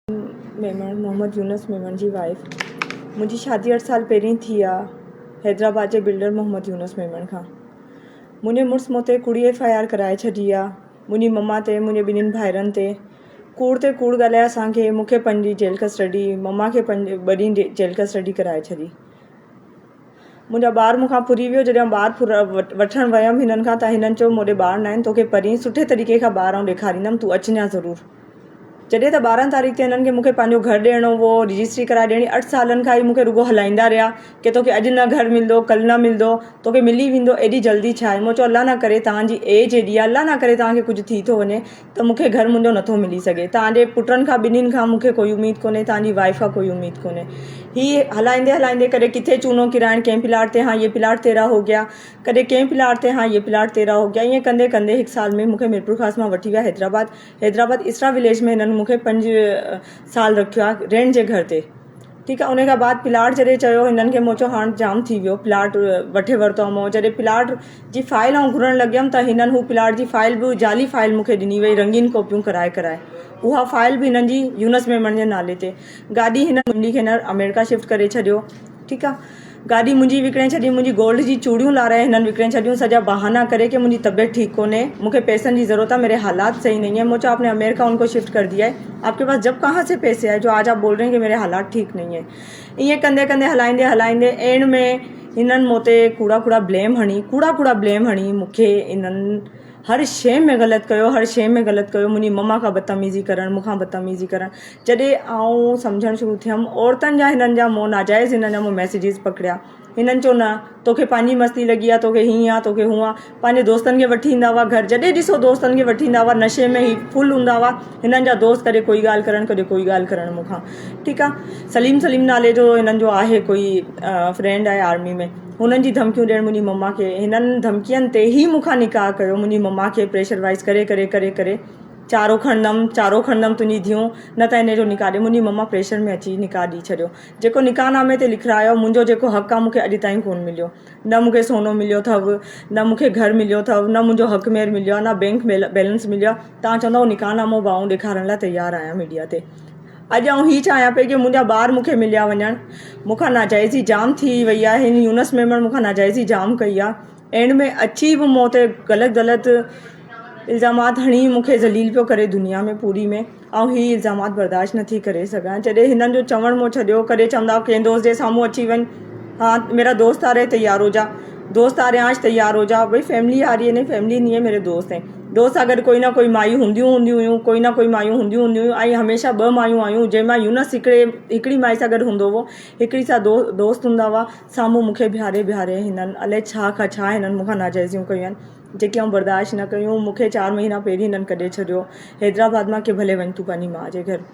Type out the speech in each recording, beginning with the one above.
ميمڻ، محمد يونس ميمڻ جي وائيف. منهنجي شادي اٺ سال پهرين ٿي آ حيدرآباد جي بلڊر محمد يونس ميمڻ کان. منهنجي مڙس مون تي ڪوڙي ايف I R ڪرائي ڇڏي آ. منهنجي مما تي منهنجي ٻنهين ڀائرن تي ڪوڙ تي ڪوڙ ڳالهائي اسان کي مون کي پنج ڏينهن جيل ڪسٽڊي مما کي پنج ٻه ڏينهن جيل ڪسٽڊي ڪرائي ڇڏي. منهنجا ٻار مون کان ڦري ويو جڏهن ٻار وٺڻ ويم هنن کان ته هنن چيو مون ڏي ٻار ناهن توکي پرين سٺي طريقي کان ٻار آئون ڏيکاريندم تون اچجان ضرور جڏهن ته 12 تاريخ تي هنن کي مون کي پنهنجو گهر ڏيڻو هو رجسٽري ڪرائي ڏيڻي اٺ سالن کان هي مون کي رڳو هلائيندا رهيا ڪي توکي اڄ نه گهر ملندو ڪل نه ملندو توکي ملي ويندو ايڏي جلدي ڇا آهي مون چيو الله نه ڪري توهان جي ايج ايڏي آهي الله نه ڪري توهان کي ڪجهه ٿي ٿو وڃي ته مون کي گهر منهنجو نٿو ملي سگهي. توهان جي پٽن کان ٻنهين کان مون کي ڪوئي اميد ڪونهي، توهان جي وائيف کان ڪوئي اميد ڪونهي. هي هلائيندي هلائيندي ڪڏهن ڪٿي چونو ڪيرائڻ ڪنهن پلاٽ تي هان يي پلاٽ تيرا هو گيا، ڪڏهن ڪنهن پلاٽ تي هان يي پلاٽ تيرا هو گيا ائين ڪندي ڪندي هڪ سال ۾ مون کي ميرپورخاص مان وٺي ويا حيدرآباد. حيدرآباد اسرا وليج ۾ هنن مون کي پنج سال رکيو آهي رينٽ جي گهر تي. ٺيڪ آ ان کان بعد پلاٽ جڏهن چيو هنن کي مون چيو هاڻ جام ٿي ويو پلاٽ وٺي ورتو آ مون جڏهن پلاٽ جي فائل آئون گهرڻ لڳيم ته هنن هو پلاٽ جي فائل به جعلي فائل مون کي ڏني وئي رنگين ڪاپيون ڪرائي ڪرائي اها فائل به هنن جي يونس ميمڻ جي نالي تي گاڏي هنن منهنجي کي هينئر آمريڪا شفٽ ڪري ڇڏيو ٺيڪ آ گاڏي منهنجي وڪڻي ڇڏي منهنجي گولڊ جي چوڙيون لارائي هنن وڪڻي ڇڏيون سڄا بهانا ڪري ڪي منهنجي طبيعت ٺيڪ ڪونهي مون کي پئسن جي ضرورت آ ميري حالات صحيح نهي هي مون چيو آپ ني آمريڪا ان ڪو شفٽ ڪر ديا هي آپ ڪي پاس جب ڪهان سي پئسي آئي جو آج آپ بول رهي هين ڪي ميري حالات ٺيڪ نهي هي ائين ڪندي ڪندي هلائيندي هلائيندي اينڊ ۾ هنن مون تي ڪوڙا ڪوڙا بليم هڻي ڪوڙا ڪوڙا بليم هڻي مون کي انهن هر شيء ۾ غلط ڪيو هر شيء ۾ غلط ڪيو منهنجي مما کان بدتميزي ڪرڻ مون کان بدتميزي ڪرڻ جڏهن آئون سمجهڻ شروع ٿيم عورتن جا هنن جا مون ناجائز هنن جا مون ميسيجز پڪڙيا هنن چيو نه توکي پنهنجي مستي لڳي آهي توکي هيئن آهي توکي هونئن آهي پنهنجي دوستن کي وٺي ايندا هئا گهر جڏهن ڏسو دوستن کي وٺي ايندا هئا نشي ۾ هي فل هوندا هئا هنن جا دوست ڪڏهن ڪوئي ڳالهه ڪرڻ ڪڏهن ڪوئي ڳالهه ڪرڻ مون کان ٺيڪ آهي سليم سليم نالي جو هنن جو آهي ڪوئي فرينڊ آهي آرمي ۾ هنن جي ڌمڪيون ڏيڻ منهنجي مما کي هنن ڌمڪين تي هي مون کان نڪاح ڪيو منهنجي مما کي پريشر وائز ڪري ڪري ڪري ڪري چارو کڻندم چارو کڻندم تنهنجي ڌيئون نه ته انهي جو نڪاح ڏي منهنجي مما پريشر ۾ اچي نڪاح ڏئي ڇڏيو جيڪو نڪاح نامي تي لکرايو منهنجو جيڪو حق آ مون کي اڄ تائين ڪون مليو نه مون کي سونو مليو اٿو نه مون کي گهر مليو اٿو نه منهنجو حق مهر مليو آ نه بينڪ بيلنس مليو آ توهان چوندؤ نڪاح نامو به آئون ڏيکارڻ لاء تيار آهيان ميڊيا تي اڄ آئون هي چاهيان پئي ڪي منهنجا ٻار مون کي مليا وڃڻ. مون کان ناجائزي جام ٿي وئي آهي. هن يونس ميمڻ مون کان ناجائزي جام ڪئي آهي. اينڊ ۾ اچي به مون تي غلط غلط الزامات هڻي مون کي ذليل پيو ڪري دنيا ۾ پوري ۾ آئون هي الزامات برداشت نٿي ڪري سگهان. جڏهن هنن جو چوڻ مون ڇڏيو ڪڏهن چوندا ڪنهن دوست جي سامهون اچي وڃ ها ميرا دوست آ رهي تيار هو جا دوست آ رهي آج تيار هو جا ڀئي فيملي آ رهي هي نهين فيملي نهين هي ميري دوست هين. دوست سان گڏ ڪوئي نه ڪوئي مائي هونديون هونديون هيون ڪوئي نه ڪوئي مايون هونديون هونديون هيون ۽ هميشه ٻه مايون آيون جنهن مان يونس هڪڙي هڪڙي مائي سان گڏ هوندو هو هڪڙي سان دو دوست هوندا هئا سامهون مون کي بيهاري بيهاري هنن الائي ڇا کان ڇا هنن مون کان ناجائزيون ڪيون آهن جيڪي آئون برداشت نه ڪيون مون کي چار مهينا پهرين هنن ڪڍي ڇڏيو حيدرآباد مان ڪي ڀلي وڃ تون پنهنجي ماء جي گهر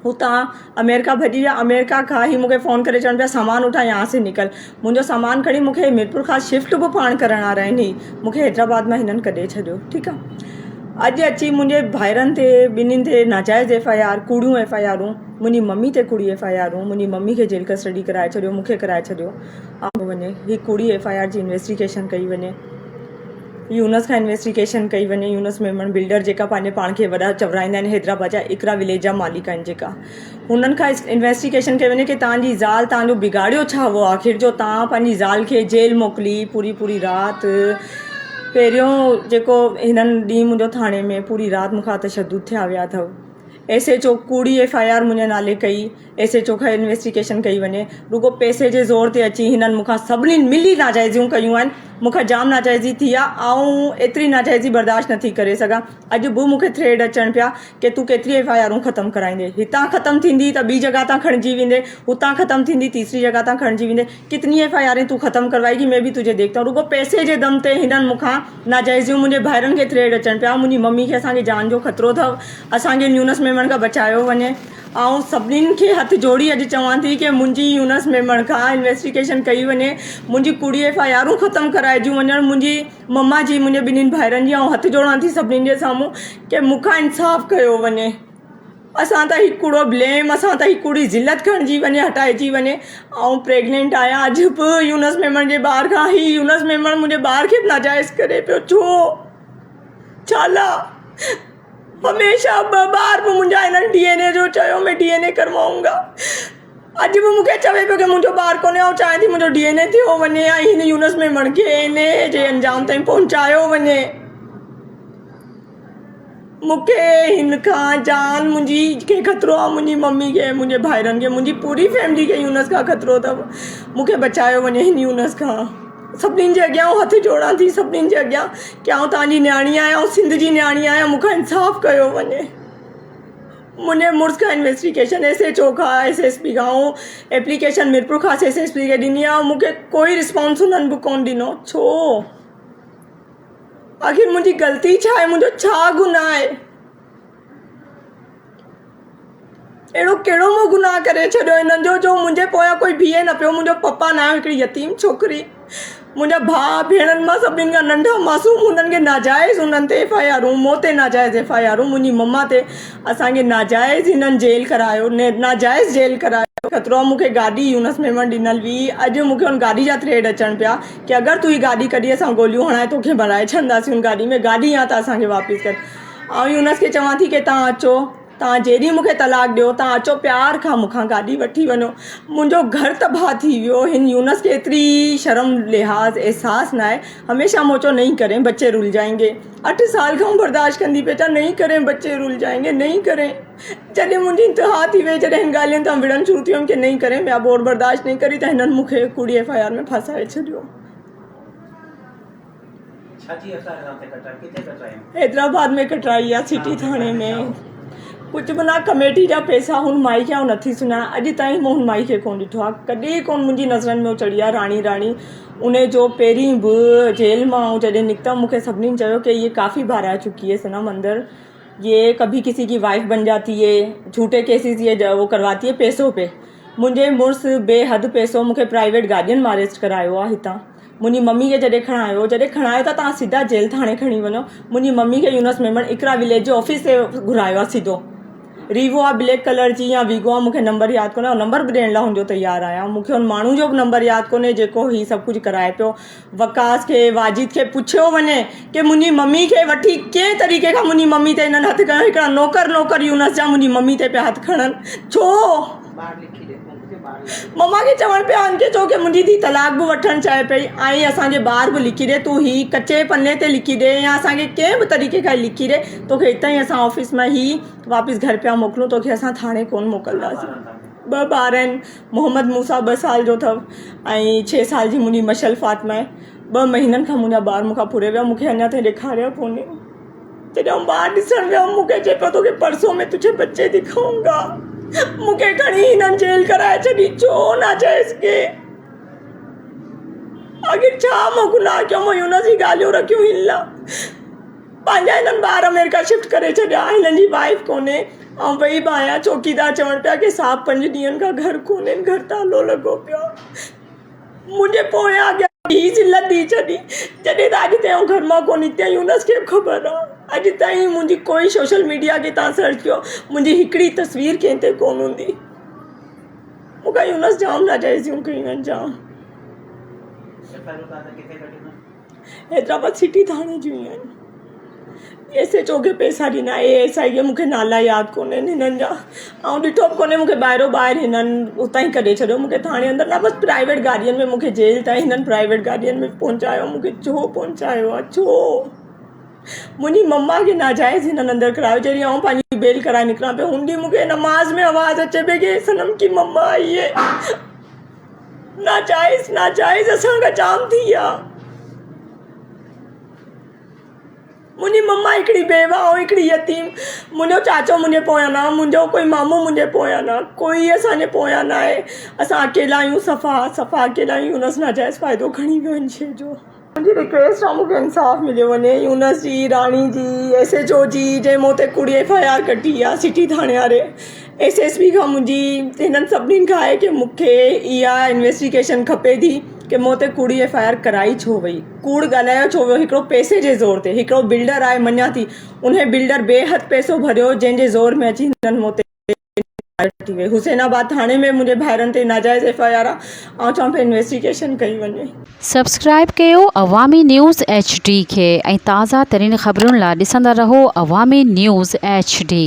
هتان آمريڪا ڀڄي ويا آمريڪا کان هي مونکي فون ڪري چون پيا سامان اٺا يهان سي نڪل منهنجو سامان کڻي مونکي ميرپورخاص شفٽ به پاڻ ڪرڻ وارا آهن هي مونکي حيدرآباد مان هنن ڪڍي ڇڏيو ٺيڪ آ اڄ اچي منهنجي ڀائرن تي ٻنهين تي ناجائز ايف I R ڪوڙيون ايف I آرون منهنجي ممي تي ڪوڙي ايف I آرون منهنجي ممي کي جيل ڪسٽڊي ڪرائي ڇڏيو مونکي ڪرائي ڇڏيو وڃي هي ڪوڙي ايف I R جي انويسٽيگيشن ڪئي وڃي يونس کان انويسٽيگيشن ڪئي وڃي يونس ميمڻ بلڊر جيڪا پنهنجي پاڻ کي وڏا چورائيندا آهن حيدرآباد جا اقرا وليج جا مالڪ آهن جيڪا هنن کان انويسٽيگيشن ڪئي وڃي ڪي توهان جي زال توهان جو بگاڙيو ڇا هو آخر جو توهان پنهنجي زال کي جيل موڪلي پوري پوري رات پهريون جيڪو هنن ڏينهن منهنجو ٿاڻي ۾ پوري رات مون کان تشدد ٿيا ويا اٿو ايس ايڇ او ڪوڙي ايف I R منهنجي نالي ڪئي ايس ايڇ او کان انويسٽيگيشن ڪئي وڃي رڳو پئسي جي زور تي اچي هنن مون کان سڀني ملي ناجائزيون ڪيون آهن مون کان جام ناجائزي ٿي آهي آئون ايتري ناجائزي برداشت نٿي ڪري سگهان اڄ به مون کي ٿريڊ اچن پيا ڪي تون ڪيتري ايف I آرون ختم ڪرائيندي هتان ختم ٿيندي ته ٻي جڳهه تان کڻجي ويندي هتان ختم ٿيندي تيسري جڳهه تان کڻجي ويندي ڪتني ايف I آرين تون ختم ڪروائي گي مين به تجهي ديکتا هون رڳو پئسي جي دم تي هنن مون کان ناجائزيون منهنجي ڀائرن کي ٿريڊ اچن پيا منهنجي ممي کي اسان کي جان جو خطرو اٿو اسان کي يونس ميمڻ کان بچايو وڃي آئون سڀنين کي هٿ جوڙي اڄ چوان ٿي ڪي منهنجي يونس ميمڻ کان انويسٽيگيشن ڪئي وڃي منهنجي ڪوڙي ايف I آرون ختم ڪرائجيون وڃڻ منهنجي مما جي منهنجي ٻنهين ڀائرن جي آئون هٿ جوڙان ٿي سڀنين جي سامهون ڪي مون کان انصاف ڪيو وڃي اسان تان هي ڪوڙو بليم اسان تان هي ڪوڙي ذلت کڻجي وڃي هٽائجي وڃي آئون پريگنينٽ آهيان اڄ به يونس ميمڻ جي ٻار کان هي يونس ميمڻ منهنجي ٻار کي به ناجائز ڪري پيو ڇو ڇا لا. هميشه ٻه ٻار به منهنجا هنن ڊي اين اي جو چيو مين ڊي اين اي ڪروائون گا اڄ به مون کي چوي پيو ڪي منهنجو ٻار ڪونهي آئون چاهيان ٿي منهنجو ڊي اين اي ٿيو وڃي ۽ هن يونس ميمڻ کي اين اي جي انجام تائين پهچايو وڃي مون کي هن کان جان منهنجي کي خطرو آهي منهنجي ممي کي منهنجي ڀائرن کي منهنجي پوري فيملي کي يونس کان خطرو اٿو مون کي بچايو وڃي هن يونس کان سڀني جي اڳيان آئون هٿ جوڙان ٿي سڀني جي اڳيان ڪي آئون توهان جي نياڻي آهيان آئون سنڌ جي نياڻي آهيان مون کان انصاف ڪيو وڃي. منهنجي مڙس کان انويسٽيگيشن ايس ايڇ او کان ايس ايس پي کان آئون application Mirpurkhas S S P کي ڏني آهي مون کي ڪوئي رسپانس انهن به ڪونه ڏنو ڇو آخر منهنجي غلطي ڇا آهي منهنجو ڇا گناهه آهي اهڙو ڪهڙو مون گناهه ڪري ڇڏيو هنن جو جو منهنجي پويان ڪوئي بيهي نه پيو منهنجو پپا نه آهي هڪڙي يتيم ڇوڪري منهنجا ڀاء ڀيڻن مان سڀني کان ننڍا معصوم انهن کي ناجائز انهن تي ايف I آرون مون تي ناجائز ايف I آرون منهنجي مما تي اسان کي ناجائز هنن جيل ڪرايو ناجائز جيل ڪرايو خطرو آ مون کي گاڏي يونس ميمڻ ڏنل هئي اڄ مون کي ان گاڏي جا ٿريڊ اچڻ پيا ڪي اگر تون هي گاڏي ڪڍي اسان گوليون هڻائي توکي مرائي ڇڏنداسين ان گاڏي ۾ گاڏي يا ته اسان کي واپس ڪر آئون يونس کي چوان ٿي ڪي تان اچو توهان جيڏي مون کي طلاق ڏيو، توهان اچو پيار کان مون کان گاڏي وٺي وڃو. منهنجو گهر تباهه ٿي ويو. هن يونس کي ايتري شرم لحاظ احساس ناهي. هميشه مون چيو نهين ڪرين بچي رول جائين گي. اٺ سال کان برداشت ڪندي پئي اچان نهين ڪرين بچي رول جائين گي نهين ڪرين. جڏهن منهنجي انتها ٿي وئي جڏهن هن ڳالهين تان وڙهڻ شروع ٿي ويم ڪي نهين ڪرين مين اب اور برداشت نهين ڪري ته هنن مون کي ڪوڙي ايف I R ۾ ڦاسائي ڇڏيو. حيدرآباد ۾ ڪٽرائي آ سٽي ٿاڻي ۾ ڪجهه به نه ڪميٽي جا پئسا هن مائي کي آئون نٿي سڃاڻان اڄ تائين مون هن مائي کي ڪونه ڏٺو آ ڪڏهن ڪونه منهنجي نظرن ۾ چڙهي آ راڻي راڻي ان جو پهرين به جيل مان آئون جڏهن نڪتم مون کي سڀني چيو ڪي هي ڪافي بار آ چڪي هي صنم اندر يي ڪڀي ڪسي ڪي وائف بن جاتي هي جهوٽي ڪيسز يي وو ڪرواتي هي پئسو پي منهنجي مڙس بي حد پئسو مون کي پرائيويٽ گاڏين مان اريسٽ ڪرايو آ هتان منهنجي ممي کي جڏهن کڻايو جڏهن کڻايو ته توهان سڌا جيل ٿاڻي کڻي وڃو منهنجي ممي کي يونس ميمڻ اقرا وليج جي آفيس تي گهرايو آهي سڌو ريوو آهي بليڪ ڪلر جي يا ويگو آهي مون کي نمبر ياد ڪونهي آئون نمبر به ڏيڻ لاء هن جو تيار آهيان مون کي ان ماڻهو جو به نمبر ياد ڪونهي جيڪو هي سڀ ڪجهه ڪرائي پيو وقاص کي واجد کي پڇيو وڃي ڪي منهنجي ممي کي وٺي ڪنهن طريقي کان منهنجي ممي تي هنن هٿ کنيو هڪڙا نوڪر نوڪر يونس جا منهنجي ممي تي پيا هٿ کڻن ڇو مما کي چوڻ پيا هن کي چئو ڪي منهنجي ڌي طلاق به وٺڻ چاهي پئي ۽ اسان کي ٻار به لکي ڏي تون هي ڪچي پني تي لکي ڏي يا اسان کي ڪنهن به طريقي کان لکي ڏي توکي هتان ئي اسان آفيس مان هي واپس گهر پيا موڪلون توکي اسان ٿاڻي ڪونه موڪلنداسين ٻه ٻار آهن محمد موسيٰ ٻه سال جو اٿو ۽ ڇهه سال جي منهنجي مشعل فاطمه آهي ٻه مهينن کان منهنجا ٻار مون کان ڦري ويا مون کي اڃا تائين ڏيکاريا ڪونهي جڏهن آئون ٻاهر ڏسڻ ويم مون کي چئي پيو توکي پرسو ۾ تجهي بچي دکائون گا مون کي کڻي هنن جيل ڪرائي ڇڏي ڇو ناجائز کي آخر ڇا مون گناهه ڪيو مون يونس جي ڳالهيون رکيون هن لاء پنهنجا هنن ٻار آمريڪا شفٽ ڪري ڇڏيا هنن جي وائف ڪونهي آئون وئي به آهيان چوڪيدار چوڻ پيا ڪي صاحب پنج ڏينهن کان گهر ڪونهن گهر تالو لڳو پيو آهي منهنجي پويان اڳيان هي ذلت ڏئي ڇڏي جڏهن ته اڄ تائين آئون گهر مان ڪونه نڪتي آهيان يونس کي به خبر آهي اڄ تائين منهنجي ڪوئي سوشل ميڊيا کي تان سرچ ڪيو منهنجي هڪڙي تصوير ڪنهن تي ڪونه هوندي مون کان يونس جام ناجائزيون ڪيون آهن جام حيدرآباد سٽي ٿاڻي جون ئي آهن. ايس ايڇ او کي پئسا ڏنا اي ايس I کي مون کي نالا ياد ڪونهن هنن جا آئون ڏٺو به ڪونهي مون کي ٻاهرو ٻاهر هنن اتان ئي ڪڍي ڇڏيو مون کي ٿاڻي اندر نه بس پرائيويٽ گاڏين ۾ مون کي جيل تائين هنن پرائيويٽ گاڏين ۾ پهچايو مون کي ڇو پهچايو آهي ڇو منهنجي مما کي ناجائز هنن اندر ڪرايو جڏهن آئون پنهنجي بيل ڪرائي نڪران پيو هن ڏينهن مون کي نماز ۾ آواز اچي پئي ڪي صنم ڪي مما آئي هي ناجائز ناجائز اسان کان جام ٿي ويا. منهنجي مما هڪڙي بيوه ۽ هڪڙي يتيم منهنجو چاچو منهنجي پويان نه منهنجو ڪوئي مامو منهنجي پويان نه ڪوئي اسان جي پويان نه آهي اسان اڪيلا آهيون صفا صفا اڪيلا آهيون يونس ناجائز فائدو کڻي ويو هن شي جو منهنجي رڪويسٽ آهي مونکي انصاف مليو وڃي يونس جي راڻي جي ايس ايڇ او جي جنهن مون تي ڪوڙي ايف I R ڪٽي آهي سٽي ٿاڻي واري ايس ايس پي کان منهنجي هنن سڀني کان آهي ڪي مونکي اها انويسٽيگيشن کپي ٿي ڪي مون تي ڪوڙي ايف I R ڪرائي ڇو وئي ڪوڙ ڳالهايو ڇو ويو هڪڙو پئسي جي زور تي هڪڙو بلڊر آهي مڃان ٿي انهي بلڊر بي حد پئسو ڀريو جنهن جي زور ۾ اچي هنن مون تي ڪٽي وئي. حسين آباد ٿاڻي ۾ منهنجي ڀائرن تي ناجائز ايف I R آ، آئون چوان پئي انويسٽيگيشن ڪئي وڃي. سبسڪرائيب ڪيو عوامي نيوز ايڇ ڊي کي ۽ تازه ترين خبرن لا ڏسندا رهو عوامي نيوز ايڇ ڊي.